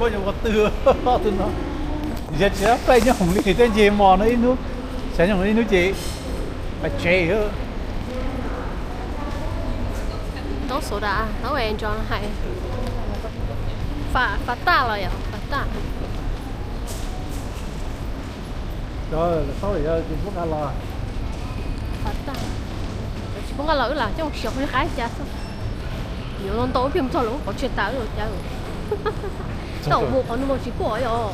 Ua twg tus no, yog tsis plaij nyob hoom li tej ncig mos no ib hnub, xav nyob hoom li ib hnub ces pais tsev. Tau xav da tau es ntso hais, fav taj los yog fav taj. Tsis pub nqa los, tsis pub nqa los wb lam coj mus siav qhov li qab cas xwb. Yuav ntau ib pliag mus txog lawv qhov tsis tas wb ua cas. Tau mus qhov no mas tsis kuaj yom.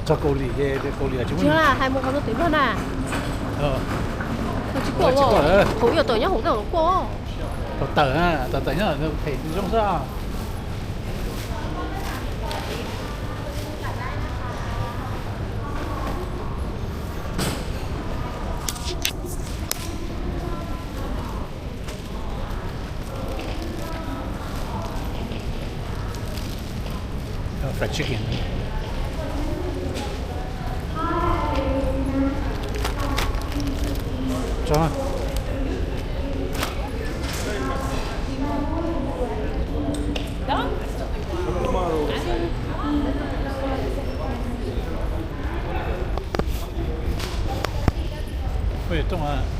Txog Kaus Lim ces Kaus Lim tsis hais mus qhov no twm npag na. Tsis kuaj, thaum yog tawm nyob hoom kaj los kuaj. Tau tawm, tau tawm nyob phem zoo xwb. Fried chicken. Oj, rooj.